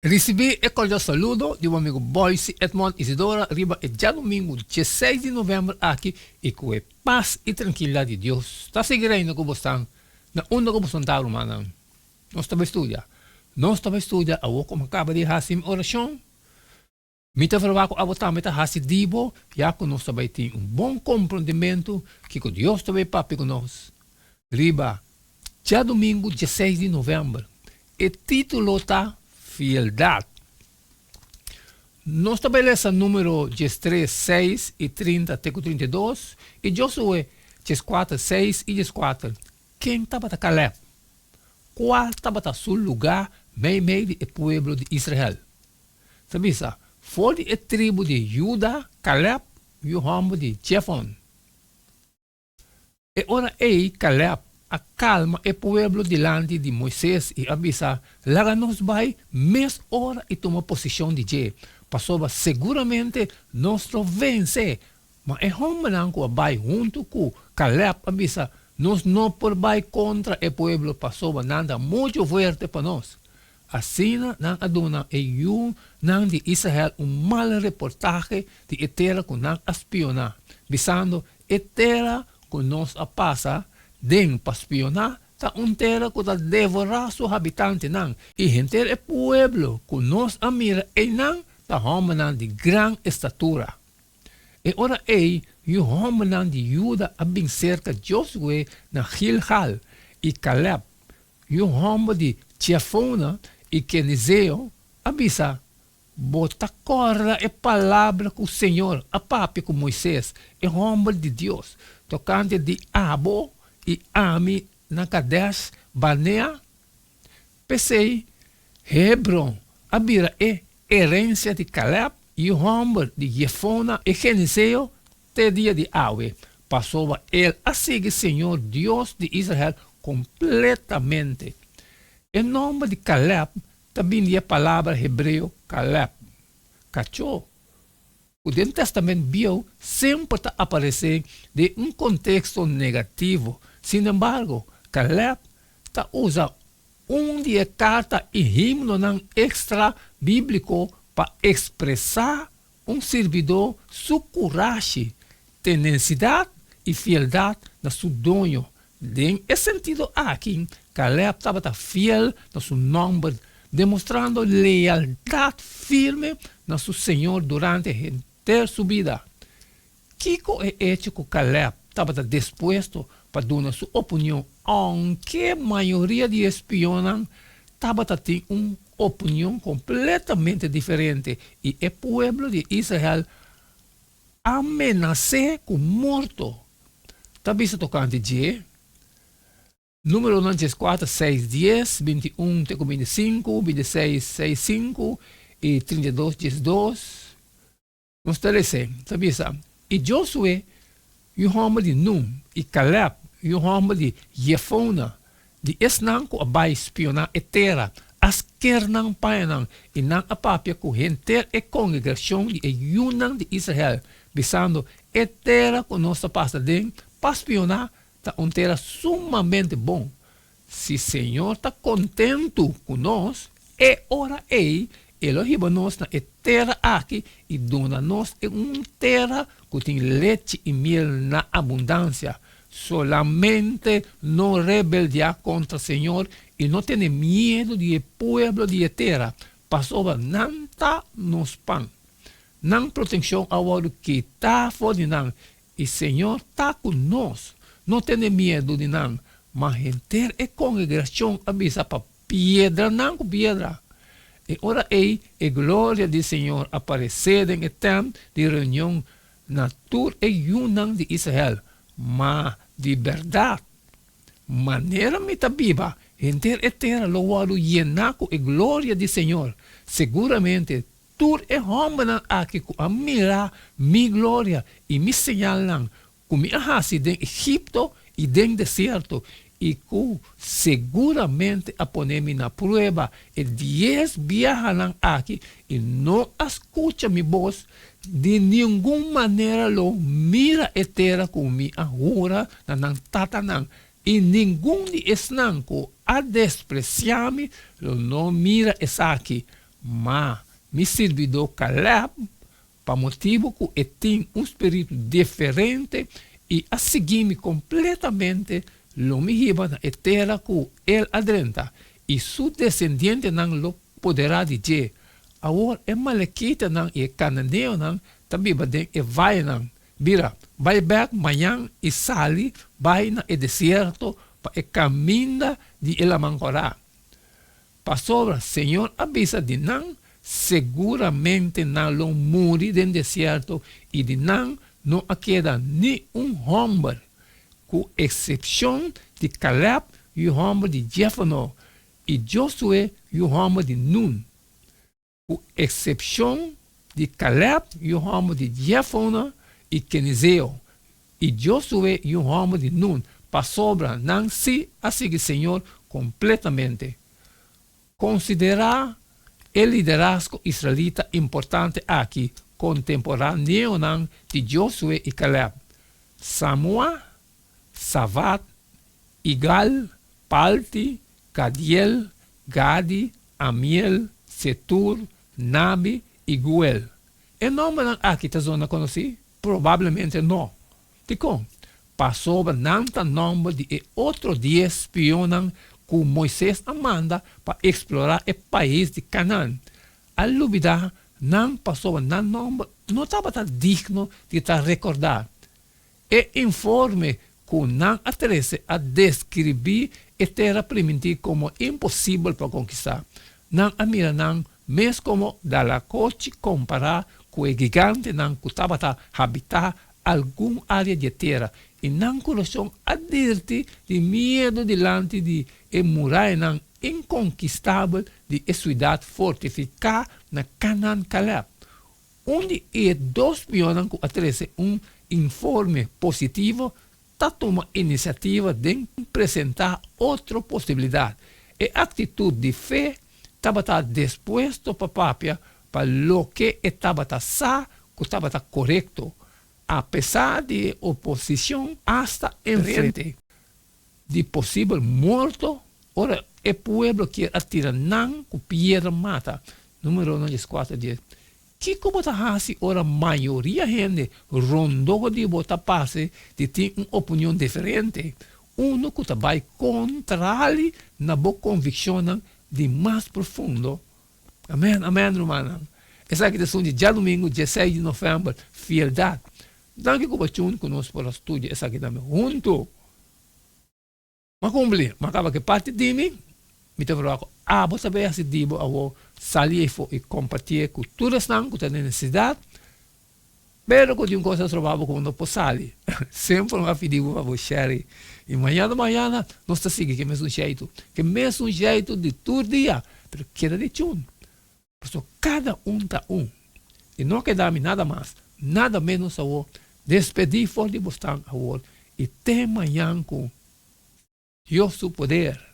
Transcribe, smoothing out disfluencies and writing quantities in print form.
Risibí e kordial saludo di bo amigu Boyce Edmond Isidora riba e djadumingu dieseis di novèmber aki i ku e pas i trankilidat di Dios ta sigui reina ku bosnan na unda ku bosan ta rumannan. Nos ta bai studia. Nos ta bai studia awor ku mi a kaba di hasi mi orashon. Mi ta verwagt ku abo tambe ta hasi di bo, ya ku nos ta bai tin un bon komprondimentu kiko Dios ta bai papia ku nos riba djadumingu dieseis di novèmber. E título ta Fieldat. Nos ta bai lesa Número diestres, seis i trinta te ku 32 i Josué dieskuater, seis i dieskuater. Ken tabata Kalèb? Kua tabata su lugá meimei di e pueblo di Israel? Ta bisa, For di e tribu di Juda, Kalèb, yu hòmber di Jefon. E ora ei Kalèb a kalma e pueblo dilanti di Moises i a bisa, Laga nos bai mes ora i tuma posishon di dje, pasobra seguramente nos lo vense. Ma e hòmbernan ku a bai huntu ku Kalèb a bisa, Nos no por bai kontra e pueblo pasobra nan ta muchu fuerte pa nos. Asina nan a duna e yunan di Israel un mal reportahe di e tera ku nan a spioná, bisando, E tera ku nos a pasa den pa spioná ta un tera ku ta devorá su habitantenan, i henter e pueblo ku nos a mira einan ta hòmbernan di gran estatura. E ora ei yu hòmbernan di Juda a bin serka Josué na Gilgal, i Kalèb, Yu hòmber di Jefone i Kenizeo a bisa, Bo ta kòrda e palabra ku señor a papia ku Moises, e hòmber di Dios, tokante di abo i ami na Kades Barnea? P'esei, Hebron a bira e herensia di Kalèb, yu hòmber di Jefone e Kenizeo, te dia di awe, pasobra el a sigui señor Dios di Israel kompletamente. E nòmber di Kalèb ta bini di e palabra hebreo kalèb, kachó, ku den Tèstamènt Bieu semper ta aparesé den un konteksto negativo. Sinembargo, Kalèb ta usa un di e karta i himnonan ekstra bíbliko pa ekspresá Un sirbidó su kurashi, tenensidat i fieldat na su doño. Den e sentido aki, Kalèb tabata fiel na su nòmber, demostrando lealtat firme na su señor durante henter su bida. Kiko e echo ku Kalèb tabata dispuesto pa duna su opinion ounke mayoria di e spionnan tabata tin un opinion kompletamente diferente i e pueblo di Israel a menas'é ku morto, ta bisa tokante dje? Númeronan 14, 6, 10, 21 te ku 25, 26, 6, 5 i 32, 12. Nos ta lesa, ta bisa, I Josué, yu hòmber di Nun, i Kalèb, yu hòmber di Jefone, di esnan ku a bai spioná e tera, a sker nan pañanan, i nan a papia ku henter e kongregashon di e yunan di Israel, bisando, E tera ku nos ta pasa den pa spioná ta un tera sumamente bon. Si Señor ta kontentu ku nos, e ora ei E lo hiba nos na e tera aki i duna nos e un tera ku tin lechi i miel na abundansia. Solamente no rebeldiá kontra Señor i no tene miedu di e pueblo di e tera, pasobra nan ta nos pan. Nan protekshon a wòrdu kitá for di nan, I Señor ta ku nos, no tene miedu di nan. Ma henter e kongregashon a bisa pa piedra nan ku piedra. E ora ei e gloria di Señor a paresé den e tènt di reunion na tur e yunan di Israel. Ma di bèrdat, manera mi ta biba, henter e tera lo wòrdu yená ku e gloria di Señor. Seguramente Tur e hòmbernan aki ku a mira mi gloria i mi señalnan ku mi a hasi den Egipto i den desierto, i ku seguramente a pone mi na prueba e dies biahanan aki i no a skucha mi bos, di ningun manera lo mira e tera ku mi a hura na nan tatanan, i ningun di esnan ku a despresiá mi lo no mira esaki. Ma mi sirbidó Kalèb, pa motibu ku e tin un spiritu diferente i a sigui mi kompletamente, lo mi hiba na e tera ku el a drenta, i su desendientenan lo poderá di dje. Awor e malekitanan i e kananeonan ta biba den e vayenan. Bira, bai bèk mañan i sali bai na e desierto pa e kaminda di e Laman Kòrá. Pasobra Señor a bisa di nan, Seguramente nan lo muri den desierto i di nan no a keda ni un hòmber, ku eksepshon di Kalèb, yu hòmber di Jefone, i Josué, yu hòmber di Nun. Ku eksepshon di Kalèb, yu hòmber di Jefone, i Kenizeo, i Josué, yu hòmber di Nun, pasobra nan sí a sigui Señor kompletamente. Konsiderá e liderazgo israelita importante aki kontemporaneonan di Josué i Kalèb, Samua, Savat, Igal, Palti, Gadiel, Gadi, Amiel, Setur, Nabi i Guel. E nòmbernan aki ta zona konosí? Probablemente no. Dikon? Pasobra nan ta nòmber di e otro dies spionnan ku Moises a manda pa eksplorá e pais di Kanaan. A lubidá nan pasobra nan nòmber no tabata digno di ta rekordá. E informe ku nan a trese a deskribí e Tera Primintí komo imposibel pa konkistá. Nan a mira nan mes komo dalakochi kompará ku e gigantenan ku tabata habitá algun área di e tera, i nan kurason a dirti di miedu dilanti di e murayanan inkonkistabel di e siudat fortifiká na Kanaan Kalèb. Un di e dos pionnan ku a trese un informe positivo ta tuma inisiativa den presentá otro posibilidat. E aktitut di fe tabata dispuesto pa papia pa loke e tabata sa ku tabata korekto, apesar di e oposishon asta enfrente di posibel morto ora e pueblo kier a tira nan ku piedra mata. Numeronan dieskuater dies. Kiko bo ta hasi ora mayoria hende rondó di bo ta parse di tin un opinion diferente, unu ku ta bai kontrali na bo konvikshonnan di mas profundo? Amen, amen, rumannan. Esaki ta esun di djadumingu dieseis di novèmber, Fieldat. Danki ku bo tune ku nos por a studia esaki tambe huntu. M'a kumpli, m'a kaba ku e parti di mi, mi ta proba ku abo ta bay hasi di bo awor, sali eyfo i kompartié ku tur esnan ku ta den nesesidat, pero ku tin un kos a stroba bo ku bo no por sali, semper mi a pidi bo pa bo share i mañana mañana nos ta sigui ku e mesun sheitu, ku e mesun sheitu di tur dia, pero keda di tune, pasobra kada un ta un i no keda mi nada mas, nada menos awor, despedí for di bo stan awor i te mañan ku Dios su poder.